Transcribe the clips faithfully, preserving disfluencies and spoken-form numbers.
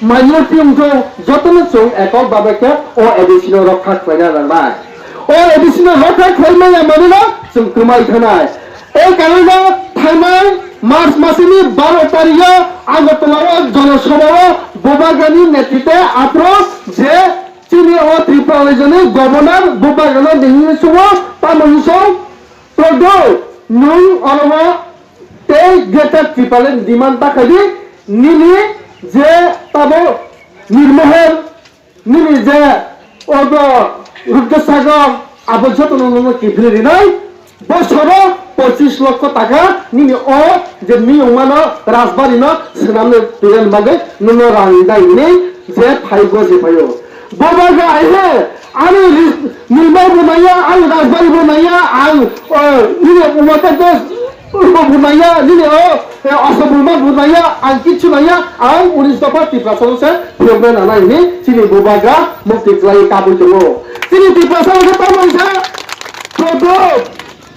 Minority wngkha jotono chwng ekok babai khe o A D C no rokha khlaina nangnai. O A D C no rokha khlaimaya manwino chwng kwmai thanai. E karono thangnai March masini baro tarikho Agartala o jonosabhao Bubagrani netritwe aphuru je chini o Tripura rajyoni governor Bubagrano nini sumo tamo hinwi song Prodo nwng oro tei Greater Tipraland demand ta khaidi nini je tabo nirmohor nini je obo Rudra Sagar abo jotono nono kiphilwi rinai bosoro pochis lokho taka nini o je miyungmano rajbari no swnamni twiran bagwi nono rang rinai hwnwi je phaibo je phaio. Bubagra aihe ani ri-, nirmai bo naiya, ang rajbari bo naiya, ang, o, nini umatento bo naiya, nini o, e, Ashok Burma bo naiya, ang kichu naiya, ang unis dopha Tiprasa se phiyokna nanai hwnwi chini Bubagra mukti khlai kabui tongo. Chini Tiprasa se tamo se, Prodo,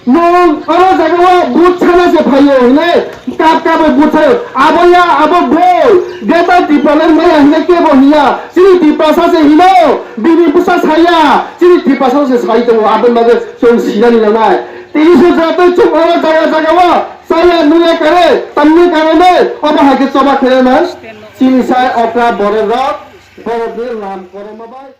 nwng oro jagao vote sana se phaio hwnwi kap kap vote sayo. Abo ya, abo boi. Greater Tipraland maya hwnwi kebo hiya. Chini Tiprasa se hino. Bini bwsa saya. Chini Tiprasa se sai tongo. Aboni bagwi chwng sinani nanai. Tini se jatwi chwng oro jaga jagao saya nungya kare. Tamni karone obo hai khe choba khe nang. Chini sai okra borok rok. Borokni lam koroma bai.